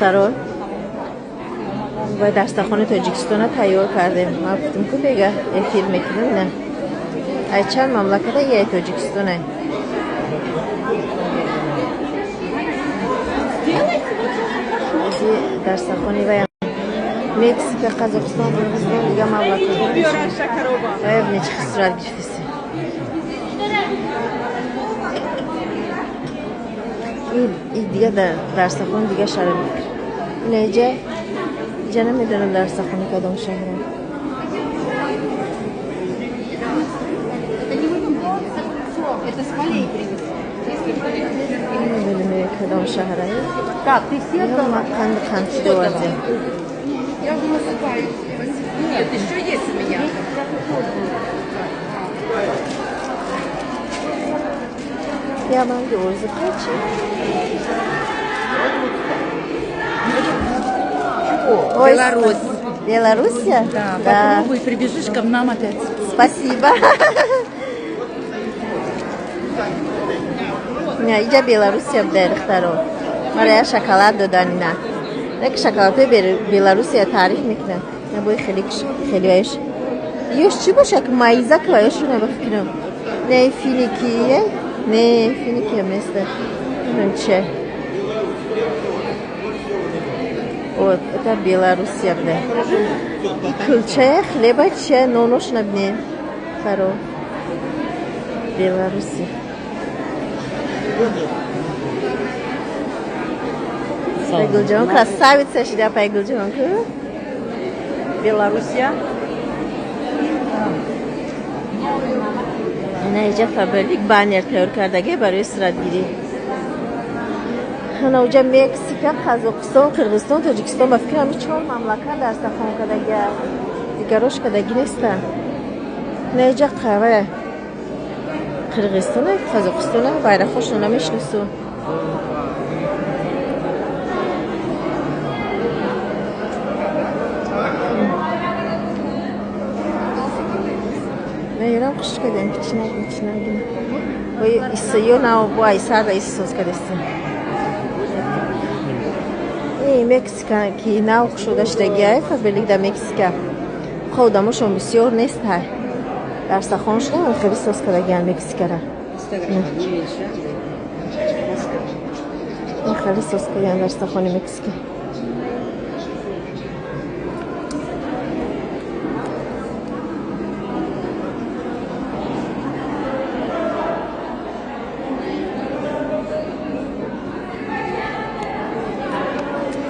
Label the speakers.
Speaker 1: Духтаро, ва дастархони Тоҷикистона тайёр кардем. Ман гуфтам, ку бега эфир мекунам. На, ай чанд мамлаката и ай Тоҷикистона. Дастархони вая Мексика, Қазоқистон, Қирғизистон, дигар мамлакатҳо. Вая бинед, чӣ сурат гирифтеси. И дига дарсахони дига шаҳр. Ина иҷа, иҷа намедонам дарсахони кадом шаҳра.
Speaker 2: Это с полей привезли.
Speaker 1: Намедонам, кадом шаҳра.
Speaker 2: Так, ты все отдала?
Speaker 1: Қанди қандчи довардем.
Speaker 2: Я уже насыпаю. Нет, еще есть у меня.
Speaker 1: Я банги озиқа чи? Ой,
Speaker 2: Беларусь.
Speaker 1: Белоруссия?
Speaker 2: Да, попробуй, прибежишь к нам опять.
Speaker 1: Спасибо. Не, иҷа Белоруссия буда, духтаро. Мара я шоколад додан ина. Як шоколадҳои Белоруссия таъриф мекунад. Набои хеле хелиаш. Ёш чӣ боша, ки маизак ва ёшона ба фикрам. Не, финики, не, финики ҳам неста. Намедонам чия. Вот, это Белоруссия буда. И кулчая, хлеба чия, нонош набинем. Духтаро. Белоруссия. Пайгулҷон красавица шида, Пайгулҷон ку.
Speaker 2: Белоруссия.
Speaker 1: Ина иҷа Фаберлик баннер тайёр кардаги барои суратгирӣ. Ана уҷа Мексика, Қазоқистон, Қирғизистон, Тоҷикистон, ба фикрам, ҳами чор мамлакат дарсахон кардагия. Дигарош кардагӣ нестанд. Ина иҷа қава Қирғизистона, Қазоқистона, байрақҳошро намешиносу. Наёрам хуш кардем, кичинак кичинак. Ой, ё нав бо ай сарда ис соз кардеста. И Мексика ки нав кушода шудагиай Фаберлик дар Мексика. Хо, одамошон бисёр нестай. Дарсахон шуда, хеле соз кардагиан Мексикара. Хеле соз кардагиан дарсахони Мексика.